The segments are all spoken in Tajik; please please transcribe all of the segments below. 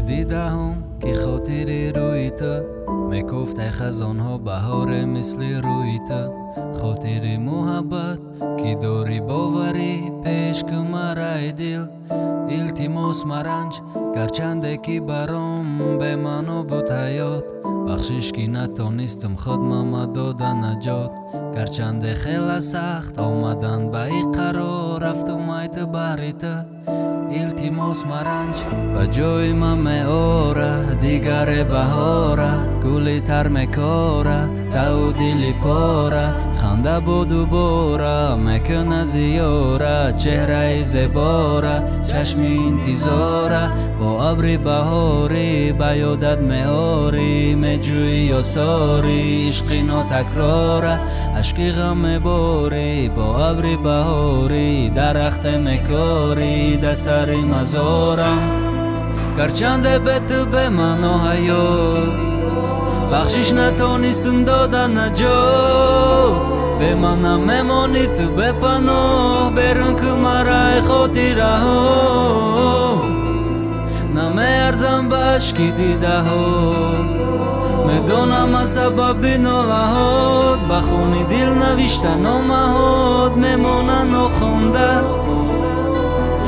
Дидаҳом ки хотири рӯи ту мекуфтай хазонҳо баҳоре мисли рӯи ту. Хотири муҳаббат ки дорӣ боварӣ пеш ку марай дил. Илтимос, маранҷ, гарчанде ки баром бемаъно буд ҳаёт. Бахшиш, ки натонистум худ мама дода наҷот. Гарчанде хела сахт омадан ба и қарор, рафтум ай ту баҳри ту. Илтимос, маранҷ. Ба ҷои ман меора дигаре баҳора, гули тар мекора даву дили пора, ханда бо дубора мекуна зиёра, чеҳраи зебора, чашми интизора. Бо абри баҳорӣ ба ёдат меорӣ, меҷӯӣ осори ишқи нотакрора, ашки ғам меборӣ. Бо абри баҳорӣ дарахте мекорӣ дар сари мазорам. Гарчанде бе ту бемаъно ҳаёт, бахшиш, натонистум дода наҷот. Бемана мемонӣ ту бепаноҳ, берун ку марай хотираҳо. Намеарзам ба ашки дидаҳо, медонам аз сабаби нолаҳот. Ба хуни дил навишта номаҳот мемонанд нохонда.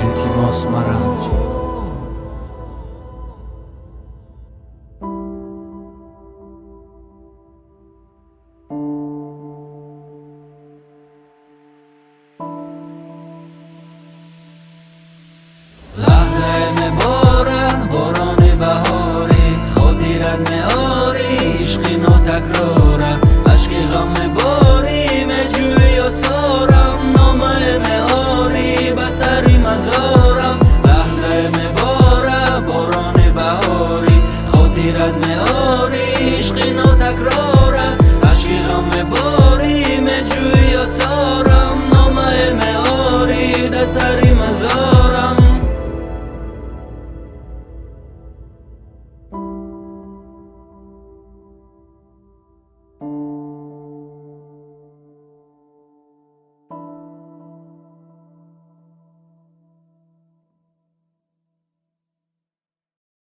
Илтимос, маранҷ.